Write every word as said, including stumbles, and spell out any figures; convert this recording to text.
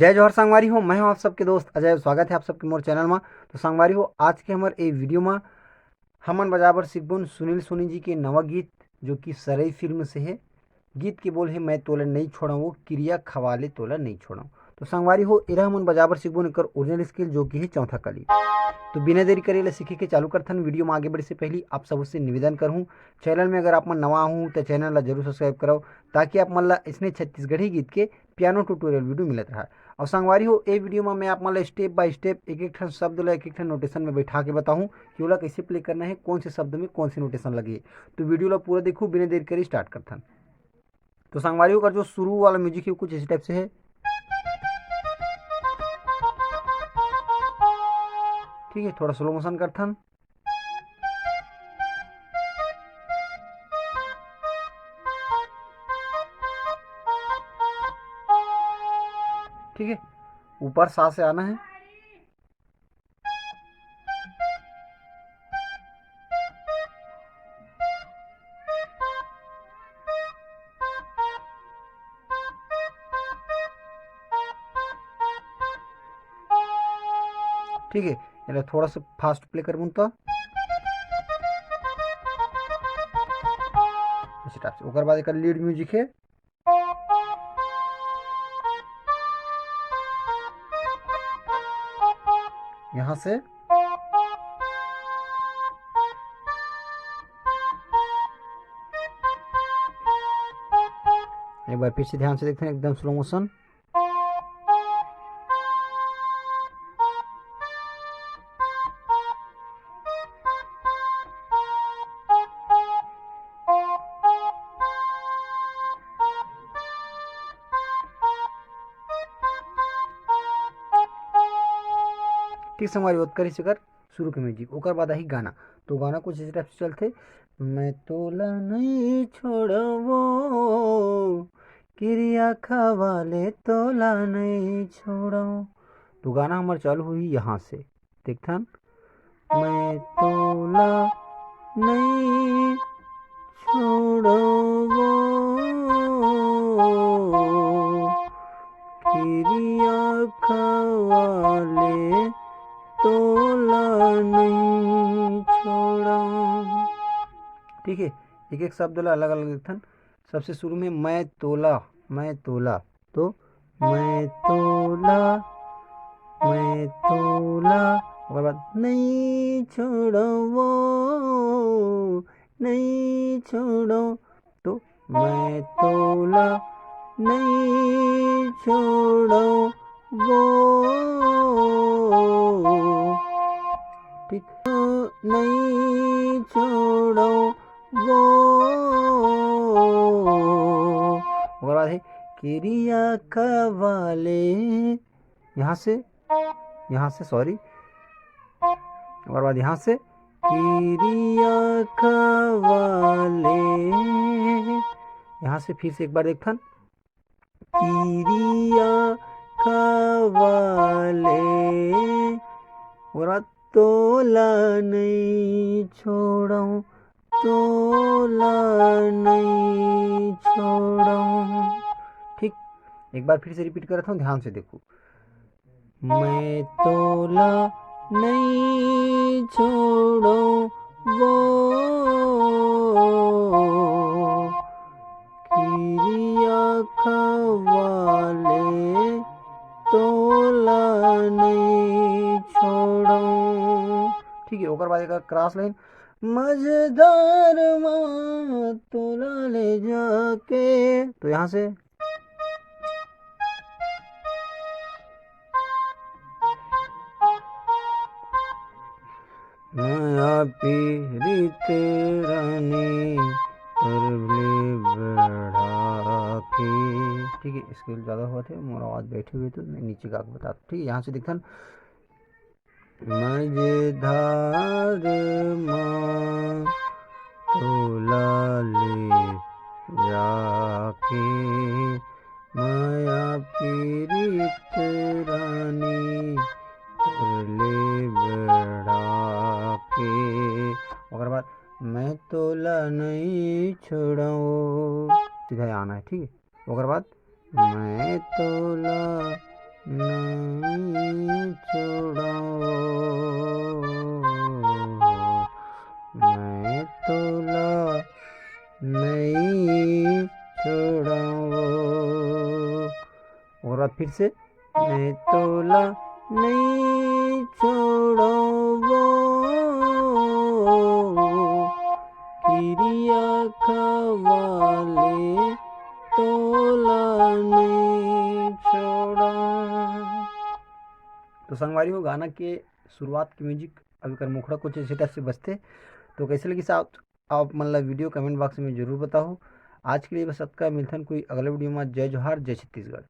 जय जोहार संगवारी हो, मैं हूं आप सबके दोस्त अजय। स्वागत है आप सबके मोर चैनल मा। तो संगवारी हो, आज के हमर ए वीडियो मा हमन बजाए बर सीखबोन सुनील सोनी जी के नवा गीत, जो कि सरई फिल्म से है। गीत के बोल है, "मैं तोला नई छोड़ाऊं, वो किरिया खवाले तोला नई छोड़ाऊं।" तो संगवारी हो, एला हमन बजाए बर सीखबोन एकर ओरिजिनल स्केल, जो कि है चौथा कली। तो बिना देरी करे ले सीखे के चालू करथन। वीडियो में आगे बढ़े से पहले आप सबसे निवेदन करहूं, चैनल में अगर आप मन नवा हूं तो चैनल ला जरूर सब्सक्राइब करव, ताकि आप मन ला इसने छत्तीसगढ़ी गीत के पियानो ट्यूटोरियल वीडियो मिलत रहा। और संगवारी हो, ए वीडियो में मैं आप मन ला स्टेप बाय स्टेप एक एक ठन शब्द ला एक एक ठन नोटेशन में बैठा के बताहूं कि ओला कैसे प्ले करना है, कौन से शब्द में कौन से नोटेशन लगे। तो वीडियो ला पूरा देखो, बिना देरी करे स्टार्ट करथन। तो संगवारी हो, ओकर जो शुरू वाला म्यूजिक है, कुछ इस टाइप से है। ठीक है, थोड़ा स्लो मोशन करथन। ठीक है, ऊपर सा से आना है। ठीक है, एला थोड़ा सा फास्ट प्ले करबो तो। इसी टाइप से। ओकर बाद एकर लीड म्यूजिक है। यहाँ से एक बार फिर से ध्यान से देखते हैं, एकदम स्लो मोशन। ठीक संगवारी, ओतकर ही से कर शुरू के म्यूजिक, ओकर बाद आही गाना। तो गाना कुछ इस टाइप से चलथे, "मैं तोला नहीं छोड़वो, किरिया खवाले तोला नहीं छोड़वो।" तो गाना हमर चालू होही यहाँ से, देखथन, "मैं तोला नहीं छोड़वो, किरिया खवाले तोला नहीं छोड़वो।" ठीक है, एक एक शब्द ला अलग अलग देखथन। सबसे शुरू में मैं तोला, मैं तोला, तो मैं तोला, मैं तोला, ओकर बाद नहीं छोड़वो, नहीं छोड़ो, तो मैं तोला नहीं छोड़वो, ठीक, नहीं छोड़वो। ओकर बाद है किरिया खवाले, यहाँ से, यहाँ से, सॉरी, ओकर बाद यहाँ से किरिया खवाले, यहाँ से फिर से एक बार देखथन, किरिया खवाले, ओकर बाद तोला नहीं छोड़वो, तोला नहीं छोड़वो। ठीक, एक बार फिर से रिपीट करत हूँ, ध्यान से देखो। मैं तोला नहीं छोड़वो, किरिया खवाले तोला नहीं छोड़वो। ठीक है, ओकर बाद एक क्रॉस लाइन, मझधार मा तोला ले जाके, तो यहाँ से मया पीरित रानी तरले बढ़ा के। ठीक है, स्केल ज़्यादा होवत हे, मोर आवाज़ बैठे हुए तो मैं नीचे गा के बता, ठीक है, यहाँ से देखथन, मझधार मा तोला ले जाके, मया पीरित रानी तरले बढ़ा के। ओकर बाद मैं तोला नहीं छोड़वो, सीधा आना है, ठीक है। ओकर बाद मैं तोला फिर से, मैं तोला नहीं छोड़ो, वो किरिया खवाले तोला नहीं छोड़ो। तो संगवारी हो, गाना के शुरुआत के म्यूजिक अभी कर मुखड़ा कुछ इसी टाइप से बजथे। तो कैसे लगी साहब, आप मन ला वीडियो कमेंट बॉक्स में जरूर बताओ। आज के लिए बस अतका, मिलथन कोई अगला वीडियो में। जय जोहार, जय छत्तीसगढ़।